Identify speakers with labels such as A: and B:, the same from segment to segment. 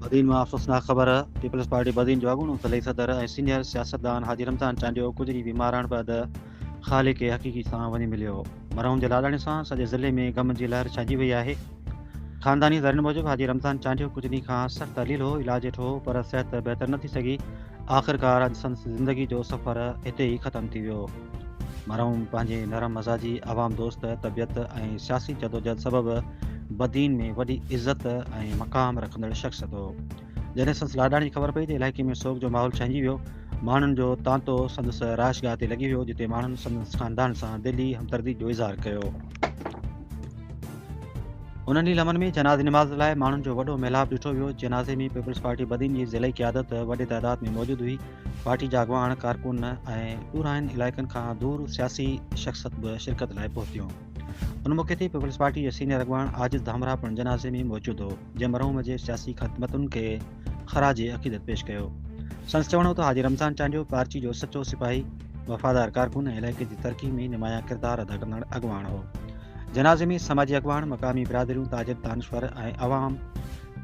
A: بدين مان افسوسناڪ خبر، پيپلز پارٽي بدين جو اڳوڻو ضلعي صدر ۽ سينيئر سياستدان حاجي رمضان چانڊيو ڪجهه ڏينهن بيمار رهڻ بعد خالق حقيقي سان وڃي مليو. مرحوم جي لاڏاڻي سان سڄي ضلعي ۾ غم جي لهر ڇانئجي وئي آهي. خانداني ذريعن موجب حاجي رمضان چانڊيو ڪجهه ڏينهن کان سخت عليل هو، علاج هيٺ هو پر صحت بهتر نه ٿي سگهي، آخرڪار اڄ سندس زندگي جو سفر هتي ئي ختم ٿي ويو. مرحوم پنهنجي نرم مزاجي، عوام دوست طبيعت ۽ سياسي جدوجهد سبب بدين ۾ وڏي عزت ۽ مقام رکندڙ شخصيت هو. جڏهن سندس لاڏاڻي جي خبر پئي ته علائقي ۾ سوڳ جو ماحول ڇانئجي ويو. ماڻهن جو تانتو سندس رهائشگاهه تي لڳي ويو، جتي ماڻهن سندس خاندان سان دلي همدردي جو اظهار ڪيو. انهن ئي لمحن ۾ جنازي نماز لاء ماڻهن جو وڏو ميلاپ ڏٺو ويو. جنازي ۾ پيپلز پارٽي بدين جي ضلعي قيادت وڏي تعداد ۾ موجود هئي. پارٽي جا اڳواڻ، ڪارڪن ۽ ڏورانهن علائقن کان دور سياسي شخصيت به شرڪت لاء پهتيون. ان موقعي تي پيپلز پارٽي جي سينيئر اڳواڻ عاجز ڌامراهه پڻ جنازي ۾ موجود هو، جنهن مرحوم جي سياسي خدمتن کي خراج عقيدت پيش ڪيو. سندس چوڻ هو ته حاجي رمضان چانڊيو پارٽي جو سچو سپاهي، وفادار ڪارڪن ۽ علائقي جي ترقي ۾ نمايان ڪردار ادا ڪندڙ اڳواڻ هو. جنازي ۾ سماجي اڳواڻ، مقامي برادريون، تاجر، دانشور ۽ عوام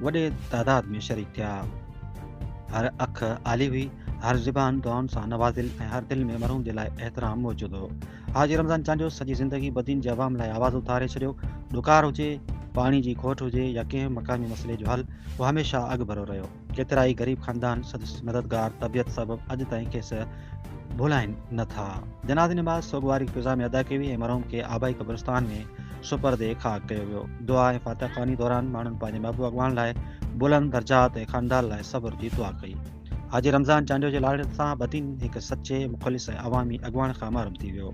A: وڏي تعداد ۾ شريڪ ٿيا. هر اک آلي هئي، هر زبان دعائن سان نوازيل ۽ هر دل ۾ مرحوم جي لاء احترام موجود هو. حاجي رمضان چانڊيو سڄي زندگي بدين جي عوام لاء آواز اٿاري ڇڏيو. ڏڪار هجي، پاڻي جي کوٽ هجي يا ڪنهن مقامي مسئلي جو حل، هو هميشه اڳڀرو رهيو. ڪيترائي غريب خاندان سندس مددگار طبيعت سبب اڄ تائين کيس ڀلائين نه ٿا. جنازي نماز سوڳواري فضا ۾ ادا ڪئي وئي ۽ مرحوم کي آبائي قبرستان ۾ سپرد خاڪ ڪيو ويو. دعا ۽ فاتحه خواني دوران ماڻهن پنهنجي محبوب اڳواڻ لاء بلند درجات ۽ خاندان لاء صبر جي دعا ڪئي. حاجي رمضان چانڊيو جي لاڏاڻي سان بدين هڪ سچي، مخلص ۽ عوامي اڳواڻ کان محروم ٿي ويو.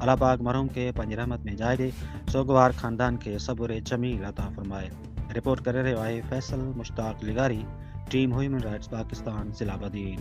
A: الله پاڪ مرحوم کي پنهنجي رحمت ۾ جاء ڏي، سوڳوار خاندان کي صبر جميل عطا فرمائي. رپورٽ ڪري رهيو آهي فيصل مشتاق لغاري، ٽيم هيومن رائٽس پاڪستان ضلع بدين.